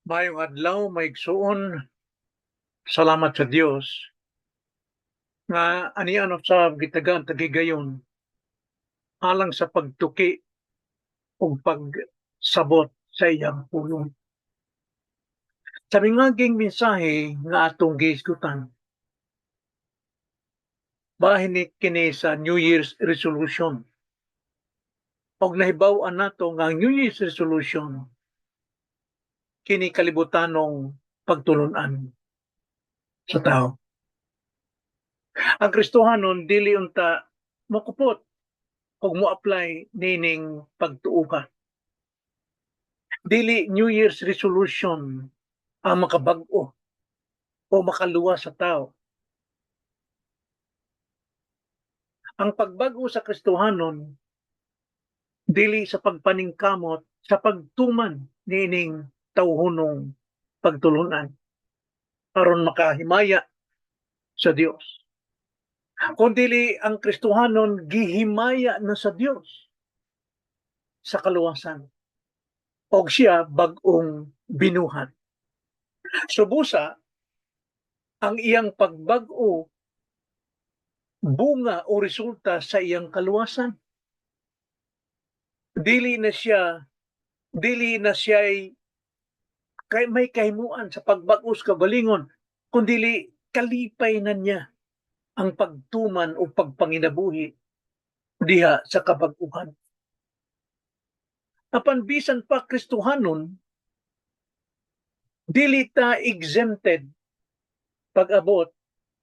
Maayong adlaw, mga igsuon. Salamat sa Dios nga anian usab gitagaan tag higayon alang sa pagtuki ug pagsabot sa iyang pulong. Sa mingaging mensahe nga atong gihisgutan, bahin ni kini sa New Year's resolution. Og nahibaw-an nato nga ang New Year's resolution kini kalibutanong pagtulunan sa tao. Ang Kristohanon dili unta mokupot og mo-apply nining pagtuo ka. Dili New Year's resolution ang makabag-o o makaluwas sa tao. Ang pagbag-o sa Kristohanon dili sa pagpaningkamot sa pagtuman niining tawhonong pagtulunan aron makahimaya sa Dios. Kung dili, ang Kristohanon gihimaya na sa Dios sa kaluwasan og siya bag-ong binuhat. Subusa ang iyang pagbag-o bunga o resulta sa iyang kaluwasan. Dili na siya kay may kahimuan sa pagbag-os kaugalingon, kundili kalipay na niya ang pagtuman o pagpanginabuhi diha sa kabag-uhan. Apan bisan pa Kristohanon, dili ta exempted pag-abot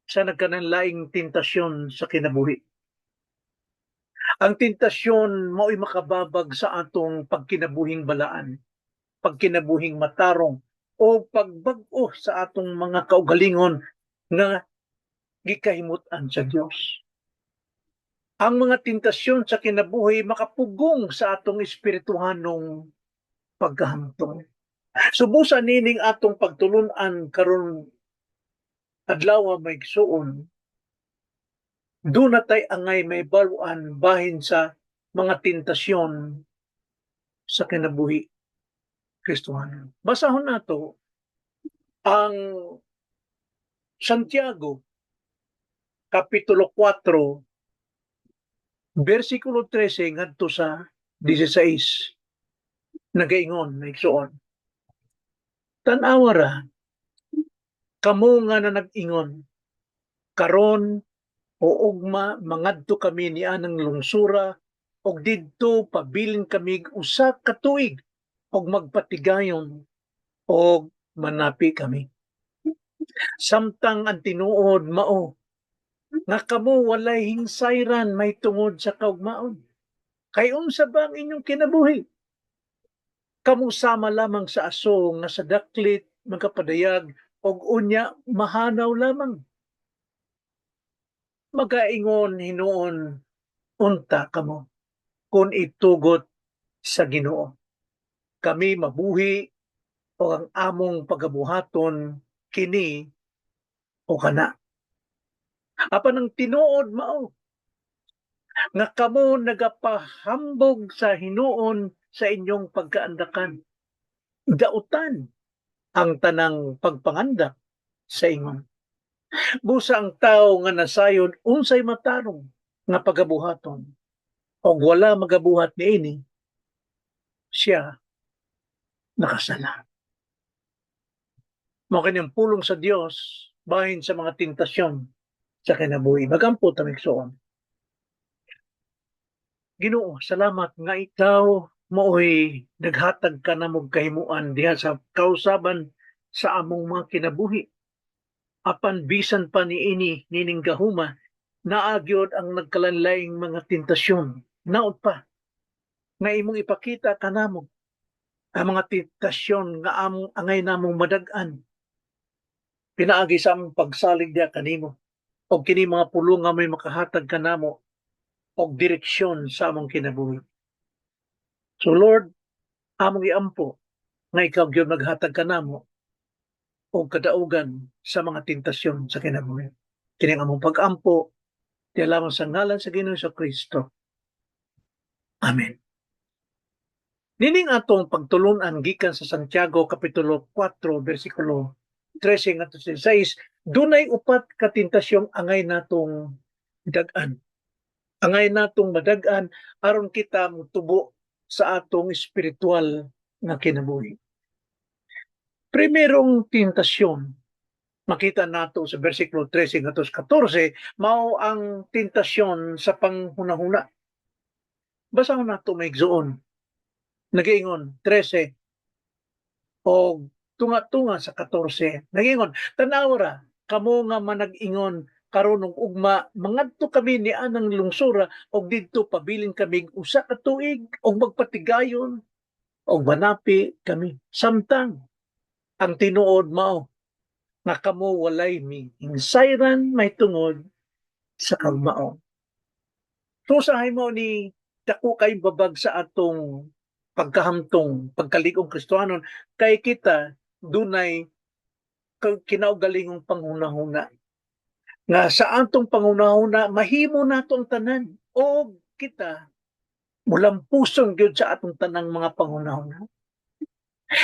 sa nagkananlaing tentasyon sa kinabuhi. Ang tentasyon mao'y makababag sa atong pagkinabuhing balaan, pagkinabuhing matarong, o pagbag-o sa atong mga kaugalingon nga gikahimut-an sa Dios. Ang mga tentasyon sa kinabuhi makapugong sa atong espirituhanong pagkahamtong. Subusa nining atong pagtulunan karon adlaw, mga igsuon, duna tay angay mahibaw-an bahin sa mga tentasyon sa kinabuhi Kristohanon. Basahon nato ang Santiago Kapitulo 4 versikulo 13 ngadto sa 16. Nagaingon, mga igsuon: "Tan-awa ra kamo nga na nag-ingon, 'Karon o ugma mangadto kami ni anang lungsura og didto pabilin kami usa ka tuig og magpatigayon og manapi kami.' Samtang ang tinuod mao nga kamo walay hingsayran mahitungod sa kaugmaon. Kay unsa ba ang inyong kinabuhi? Kamo sama lamang sa aso nga sa daklit magapadayag og unya mahanaw lamang. Magaingon hinuon unta kamo, 'Kung itugot sa Ginoo, kami mabuhi o ang among pagabuhaton kini o kana.' Apan ang tinuod mao nga kamo nagapahambog sa hinuon sa inyong pagkaandakan. Dautan ang tanang pagpangandak sa ingon. Busa ang tao nga nasayod unsay matarong nga pagabuhaton og wala magabuhat niini, siya nakasala." Mao kini pulong sa Dios bahin sa mga tentasyon sa kinabuhi. Magampo ta, igsuon. Ginoo, salamat nga ikaw maoy naghatag ka namog kahimuan diha sa kausaban sa among mga kinabuhi. Apan bisan pa niini nining gahuma, naa gyud ang nagkalanlaing mga tentasyon. Naot pa nga imong ipakita kanamo ang mga tentasyon nga among angay namong madag-an pinaagi sa among pagsalig diha kanimo. Og kini mga pulong nga may makahatag kanamo og direksyon sa among kinabuhi. So Lord, among iampo nga ikaw gyud maghatag kanamo og kadaugan sa mga tentasyon sa kinabuhi. Kini ang among pag-ampo diha lamang sa ngalan sa Ginoo sa Kristo. Amen. Nining atong pagtulunan gikan sa Santiago kapitulo 4 bersikulo 13 ngadto sa 6, dunay upat ka tentasyong angay natong dag-an. Angay natong madag-an aron kita motubo sa atong espiritual nga kinabuhi. Primerong tentasyon, makita nato sa bersikulo 13 ngadto sa 14, mao ang tentasyon sa panghunahuna. Basahon nato, mga igsoon. Nagaingon 13 o tunga-tunga sa 14. Nagaingon, "Tanawa ra kamo nga manag-ingon karon ug ugma, mangadto kami ni anang lungsura og didto pabilin kami usa ka tuig og magpatigayon og manapi kami. Samtang ang tinuod mao nga kamo walay mihingsayran mahitungod sa kaugmaon." So usahay mo ni dako kay babag sa atong pagkahamtong, pagkalig-ong Kristohanon, kay kita dunay kinaugalingong panghunahuna nga sa atong panghunahuna mahimo nato ang tanan o kita mulampuson gyud sa atong tanang mga panghunahuna.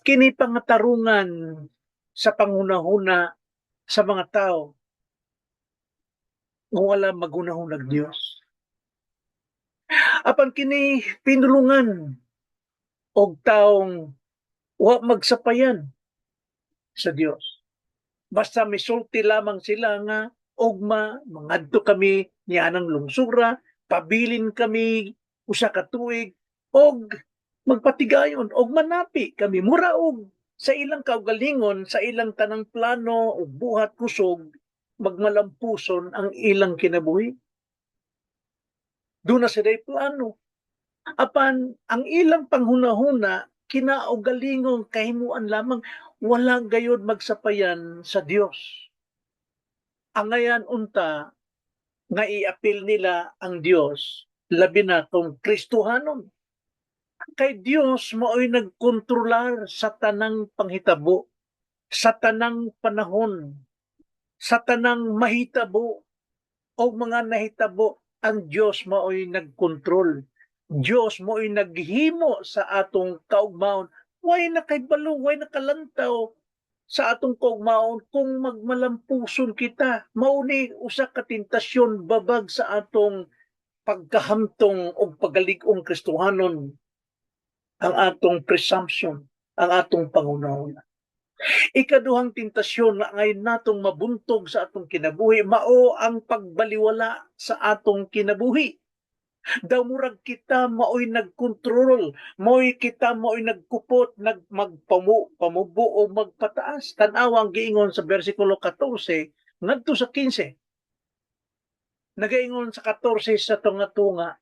Kini pangatarungan sa panghunahuna sa mga tao nga wala maghunahunag Dios. Apan kini pinulungan og taong wa magsapayan sa Dios. Basta misulti lamang sila nga ugma mangadto kami nianang lungsura, pabilin kami usa ka tuig og magpatigayon og manapi kami. Mura og sa ilang kaugalingon, sa ilang tanang plano ug buhat kusog, magmalampuson ang ilang kinabuhi. Duna sila plano. Apan ang ilang panghunahuna, kinaugalingong kahimuan lamang, wala gayod magsapayan sa Dios. Angayan unta nga iapil nila ang Dios, labi na kung Kristohanon. Kay Dios mao'y nagkontrolar sa tanang panghitabo, sa tanang panahon, sa tanang mahitabo o mga nahitabo, ang Dios mao'y nagkontrol. Dios mao'y naghimo sa atong kaugmaon. Way nakaibalo, way nakalantaw sa atong kaugmaon kung magmalampuson kita. Mao ni usa ka tentasyon babag sa atong pagkahamtong o pagalig-ong Kristohanon, ang atong presumption, ang atong panghunahuna. Ikaduhang tentasyon na ngayon natong mabuntog sa atong kinabuhi, mao ang pagbaliwala sa atong kinabuhi. Daw murag kita mao'y nagkontrol, mao'y kita mao'y nagkupot, nagmagpamu, pamubo o magpataas. Tan-awa ang giingon sa bersikulo 14 ngadto sa 15. Nagaingon sa 14 sa tunga-tunga,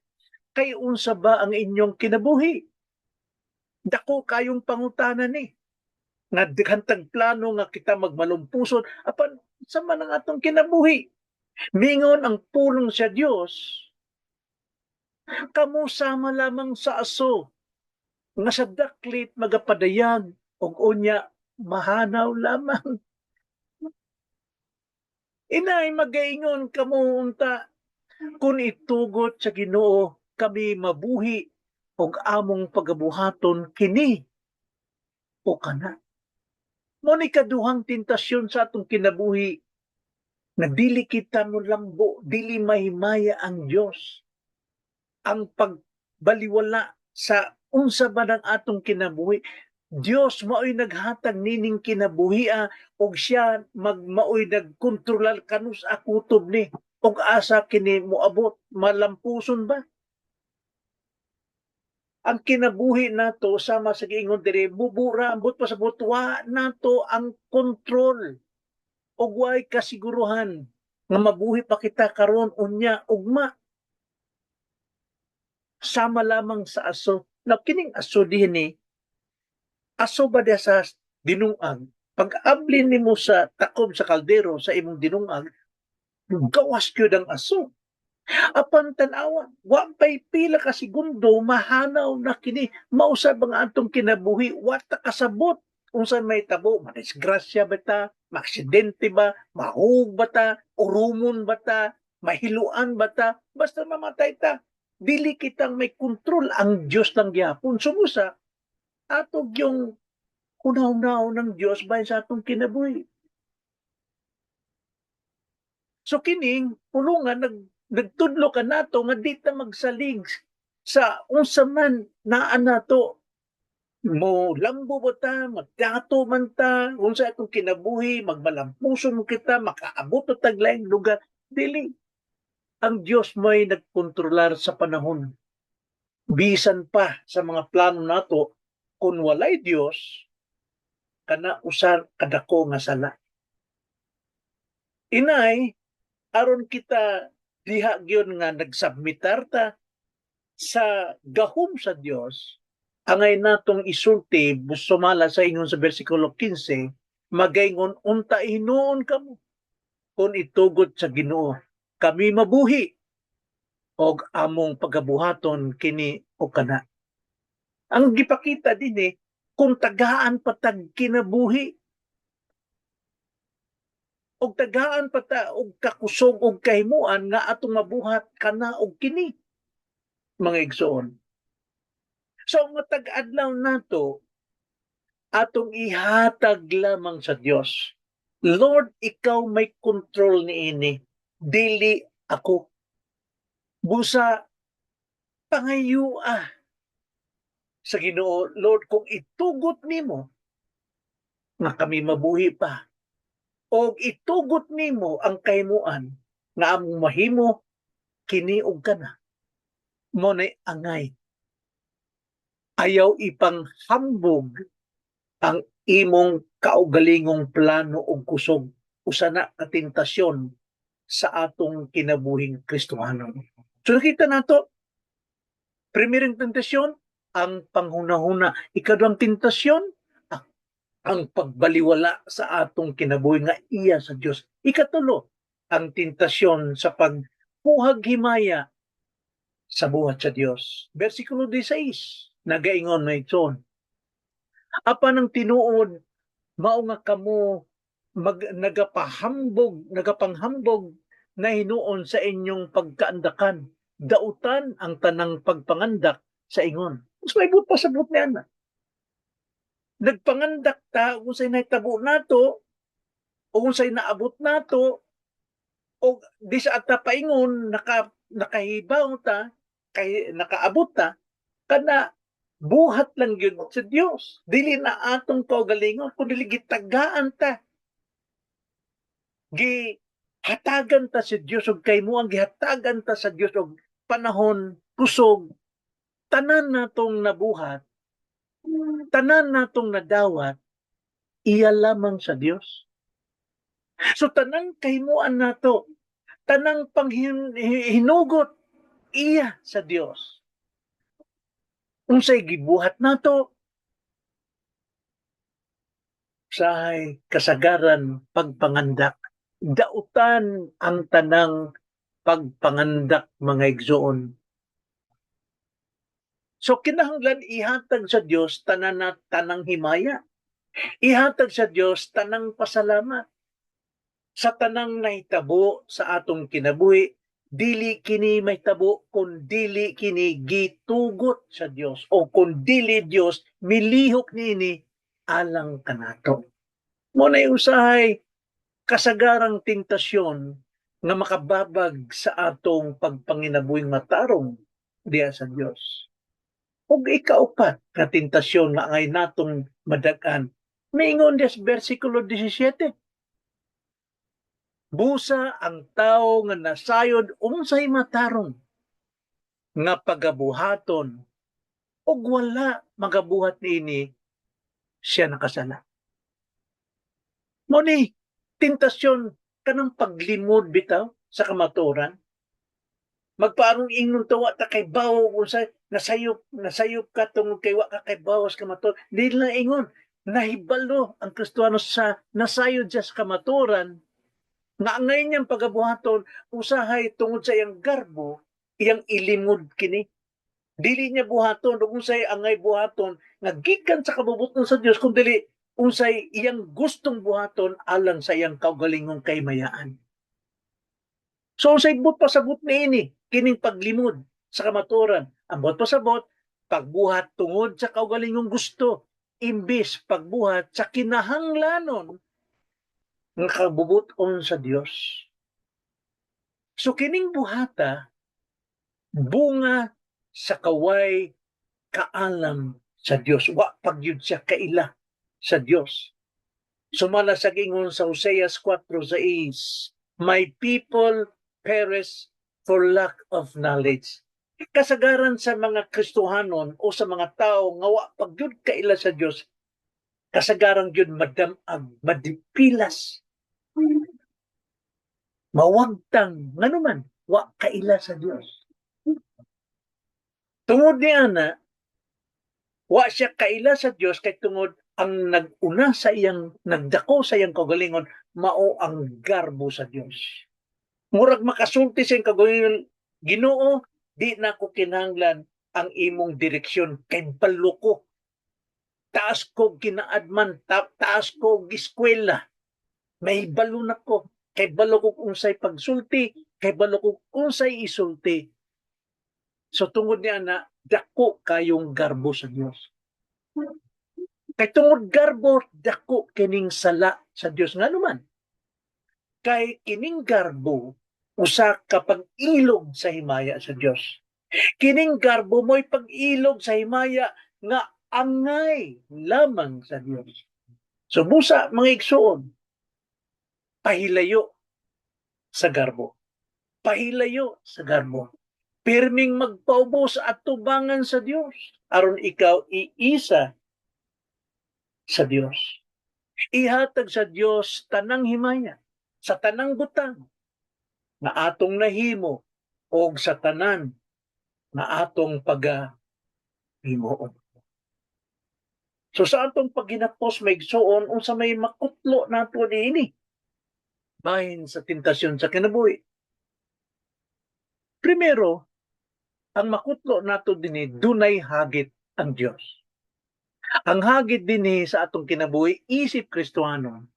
"Kay unsa ba ang inyong kinabuhi?" Dako kayong pangutana ni. Nga daghan plano nga kita magmalumpuson, apan sa man ang atong kinabuhi? Mingon ang pulong sa Dios, "Kamo sama lamang sa aso nga sa daklit magapadayag ug unya mahanaw lamang." Inay magaingon kamo unta, "Kung itugot sa Ginoo, kami mabuhi ug among pagabuhaton kini o kana." Mo ni kaduhang tentasyon sa atong kinabuhi na dili kita molambo, dili mahimaya ang Dios. Ang pagbaliwala sa unsa ba ng atong kinabuhi. Dios mao'y naghatag nining kinabuhi ug siya magmaoy nagkontrolar kanus-a kutob ni ug asa kini moabot, malampuson ba? Ang kinabuhi nato, sama sa giingon diri, bubura ambot pa sa wa nato ang kontrol ug way kasiguruhan nga mabuhi pa kita karon, unya, ugma. Sama lamang sa aso. Now, kining aso dinhi, aso ba diya sa dinungag? Pag abli nimo sa takob sa kaldero sa imong dinungag, gawas gyud ang aso. Apan tan-awa, wa pay pila ka segundo, mahanaw na kini. Mausab ang atong kinabuhi, wa ta kasabot unsa may tabo, madisgrasya ba ta, maaksidente ba, mahug ba ta, urumon ba ta, mahiluan ba ta, basta mamatay ta. Dili kitang may kontrol, ang Dios lang gyapon. Sumusa, Ato gyung hunahunaon ng Dios bahin sa atong kinabuhi. So kining pulungan nagtudlo kanato nga di ta magsalig sa unsa man naa nato, mo lambo ba ta, magdato man ta, unsa atong kinabuhi, magmalampuson mo kita, makaabot og tag laing lugar. Dili. Ang Dios may nagkontrolar sa panahon. Bisan pa sa mga plano nato, kung walay Dios, kana usar kadako nga sala. Inay, aron kita diha gyud nga nagsubmitar ta sa gahom sa Dios, angay natong isulti sumala sa ingon sa bersikulo 15, magaingon unta hinuon kamo, "Kung itugot sa Ginoo, kami mabuhi og among pagabuhaton kini o kana." Ang gipakita dinhi, kung tagaan pa tag kinabuhi og tagaan pa ta og kakusog og kahimuan nga atong mabuhat kana og kini, mga igsoon. So ang matag adlaw nato, atong ihatag lamang sa Dios. Lord, ikaw may control niini, dili ako. Busa pangayua sa Ginoo, "Lord, kung itugot nimo nga kami mabuhi pa og itugot nimo ang kahimuan nga among mahimo kini og kana." Mo nay angay. Ayaw ipanghambog ang imong kaugalingong plano ug kusog. Usa na ka tentasyon sa atong kinabuhing Kristohanon. So nakita nato, primerong tentasyon, ang panghunahuna. Ikaduhang tentasyon, ang pagbaliwala sa atong kinabuhi nga iya sa Dios. Ikatulo, ang tentasyon sa pagkuhag himaya sa buhat sa Dios. Versikulo 16, nagaingon, mga igsoon, "Apan ang tinuod mao nga kamo nagapahambog, nagapanghambog na hinuon sa inyong pagkaandakan. Dautan ang tanang pagpangandak sa ingon." Mas may buot pasabot niya na. Nagpangandak ta kung sa'y nahitabo nato o kung sa'y naabot nato o di sa ata paingon nakahibaw ta kay nakaabot ta kana, buhat lang gyud sa Dios. Dili na atong kaugalingon kun dili gitagaan ta, gi hatagan ta sa Dios og kay mo ang gihatagan ta sa Dios og panahon, kusog. Tanan natong nabuhat, tanan natong nadawat, iya lamang sa Dios. So tanang kahimuan nato, tanang panghinugot, iya sa Dios. Unsay gibuhat nato, usahay kasagaran pagpangandak. Dautan ang tanang pagpangandak, mga igsoon. So kinahanglan ihatag sa Dios tanan na tanang himaya. Ihatag sa Dios tanang pasalamat. Sa tanang nahitabo sa atong kinabuhi, dili kini mahitabo kung dili kini gitugot sa Dios o kung dili Dios milihok niini alang kanato. Mo na usahay kasagarang tentasyon nga makababag sa atong pagpanginabuhing matarong diya sa Dios. Ug ikaupat nga tentasyon nga angay natong madag-an, miingon diya sa bersikulo 17, "Busa ang tawo nga nasayod unsay matarong nga pagabuhaton ug wala magabuhat niini, siya nakasala." Mo ni tentasyon kanang paglimod bitaw sa kamatuoran. Magpaarong ingnon ta, wa ta kay bawo unsay nasayop, nasayop ka tungod kay wa ka kay bawo sa kamatuoran. Dili na ingon, nahibalo ang Kristohano sa nasayod siya sa kamatuoran nga angay niyang pagabuhaton, usahay tungod sa iyang garbo, iyang ilimod kini. Dili niya buhaton ug unsay angay buhaton nga gikan sa kabubut-on sa Dios, kun dili unsay iyang gustong buhaton alang sa iyang kaugalingong kahimayaan. So unsay buot pasabot niini kining paglimod sa kamatuoran? Ang buot pasabot, Pagbuhat tungod sa kaugalingong gusto imbis pagbuhat sa kinahanglanon nga kabubuton sa Dios. So kining buhata bunga sa kaway kaalam sa Dios. Wa pa gyud siya kaila sa Dios. Sumala sa giingon sa Oseas 4:6, "My people perish for lack of knowledge." Kasagaran sa mga Kristohanon o sa mga tao nga wa pa gyud kaila sa Dios, kasagaran gyud madamag, madipilas, mawagtang, nganuman wa kaila sa Dios. Tungod ni ana, wa siya kaila sa Dios kay tungod ang nag-una sa iyang, nagdako sa iyang kaugalingon mao ang garbo sa Dios. Murag makasulti sa iyang kaugalingon, "Ginoo, di na ko kinahanglan ang imong direksyon kay balo ko. Taas ko ginaadman, taas ko giskwela. May balo na ko. Kay balo ko unsay pagsulti, kay balo ko unsay isulti." So tungod ni ana, dako kayong garbo sa Dios. Kay tungod garbo, dako kining sala sa Dios. Ngano man? Kay kining garbo usa ka pag-ilog sa himaya sa Dios. Kining garbo mo'y pag-ilog sa himaya nga angay lamang sa Dios. So busa, mga igsuon, pahilayo sa garbo. Pahilayo sa garbo. Pirming magpaubos at tubangan sa Dios aron ikaw iisa sa Dios. Ihatag sa Dios tanang himaya sa tanang butang nga atong nahimo o sa tanan nga atong pagahimuon. So sa atong pagginapos, mga igsuon, unsa may makutlo nato niini bahin sa tentasyon sa kinabuhi? Primero, ang makutlo nato dinhi, dunay hagit ang Dios. Ang hagit dinhi sa atong kinabuhi isip Kristohano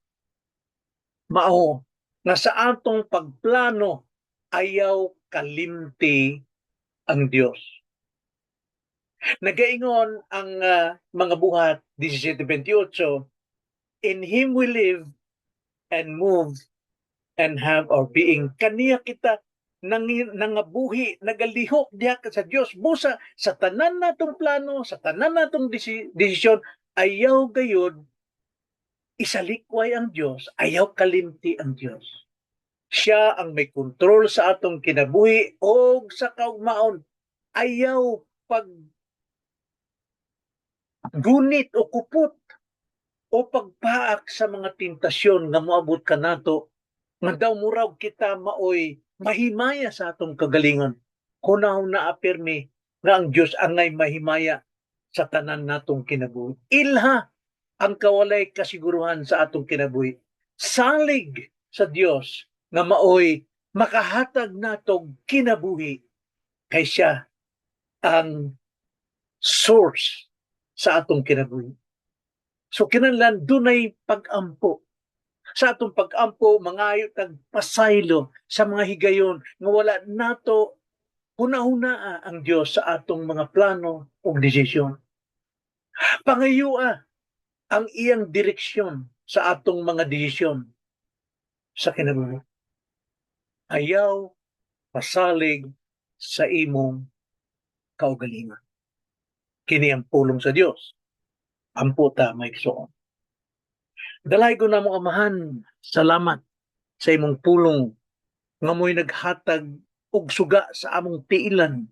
mao nga sa atong pagplano, ayaw kalimti ang Dios. Nagaingon ang mga Buhat 17:28, "In Him we live and move and have our being." Kaniya kita nangabuhi, nagalihok diha ka sa Dios. Busa sa tanan natong plano, sa tanan natong desisyon, ayaw gayud isalikway ang Dios, ayaw kalimti ang Dios. Siya ang may kontrol sa atong kinabuhi o sa kaugmaon. Ayaw pag gunit o kupot o pagpaak sa mga tentasyon nga moabot kanato nga daw murag kita maoy mahimaya sa atong kagalingon. Hunahuna pirmi nga ang Dios angay mahimaya sa tanan natong kinabuhi. Ilha ang kawalay kasiguruhan sa atong kinabuhi. Salig sa Dios nga maoy makahatag natog kinabuhi kay siya ang source sa atong kinabuhi. So kinahanglan dunay pag-ampo. Sa atong pag-ampo, mangayo tag pasaylo sa mga higayon nga wala nato hunahunaa ang Dios sa atong mga plano ug desisyon. Pangayua ang iyang direksyon sa atong mga desisyon sa kinabuhi. Ayaw pasalig sa imong kaugalingon. Kini ang pulong sa Dios. Ampo ta, mga igsoon. Dalaygon namong Amahan, salamat sa imong pulong nga mo'y naghatag og suga sa among tiilan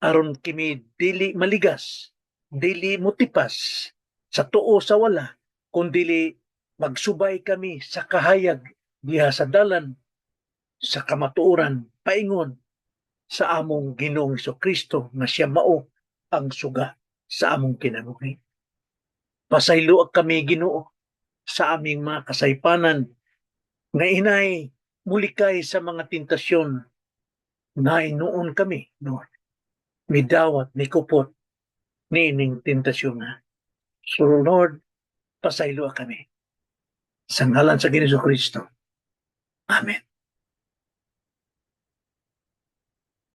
aron kami dili maligas, dili motipas sa tuo sa wala, kundili magsubay kami sa kahayag diha sa dalan sa kamatuoran paingon sa among Ginoong Kristo nga siya mao ang suga sa among kinabuhi. Pasayloa kami, Ginoo, sa aming mga kasaypanan nga inay mulikay sa mga tentasyon nga noon kami, Lord, midawat, mikupot niining tentasyon nga. So Lord, pasayloa kami. Sa ngalan sa Ginoo Kristo. Amen.